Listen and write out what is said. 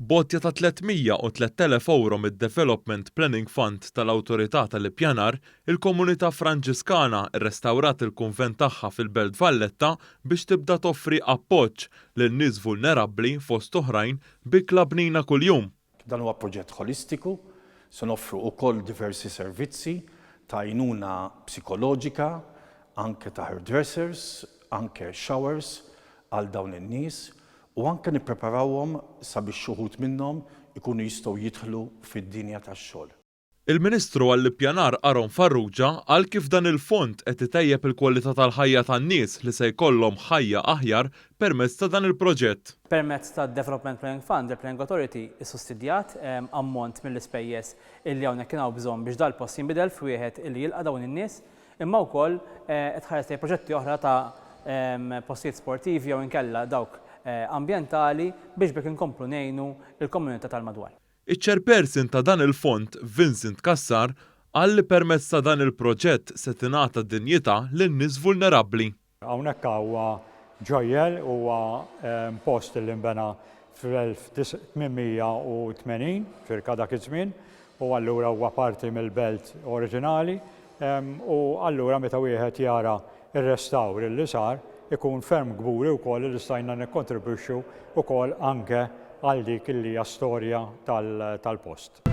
B'għotja ta' 303,000 ewro mid-Development Planning Fund tal-Awtorità tal-Ippjanar, il-komunità Franġiskana rrestawrat il-kunvent tagħha fil-Belt Valletta biex tibda toffri appoġġ lil nies vulnerabbli fost oħrajn b'ikla bnina kuljum. Dan huwa proġett ħolistiku, se noffru wkoll diversi servizzi ta' għajnuna psikoloġika, anke ta' hairdressers, anke showers għal dawn in-nies u anke nippreparawhom sabiex xi wħud minnhom ikunu jistgħu jidħlu fid-dinja tax-xogħol. Il-Ministru għall-Ippjanar Aaron Farrugia qal kif dan il-fond qed itejjeb il-kwalità tal-ħajja tan-nies li se jkollhom ħajja aħjar permezz ta' dan il-proġett. Permezz tad-Development Planning Fund, il-Planning Authority issussidjat ammont mill-ispejjeż illi hawnhekk kien hawn bżonn biex dal-post jinbidel f'wieħed illi jilqa' dawn in-nies. Imma wkoll qed tħares lejn proġetti oħra ta' postijiet sportivi jew inkella dawk ambjentali biex b'hekk inkomplu ngħinu l-komunità tal-madwar. Iċ-Chairperson ta' dan il-fond, Vincent Cassar, qal li permezz ta' dan il-proġett se tingħata dinjità lil nies vulnerabbli. Hawnhekk huwa ġojjel, huwa post li nbena fl-1880, ċirka dak iż-żmien, u allura huwa parti mill-belt oriġinali u allura meta wieħed jara r-restawr li sar ikun ferm kburi wkoll li stajna nikkontribwixxu wkoll anke għal dik li hija storja tal-post.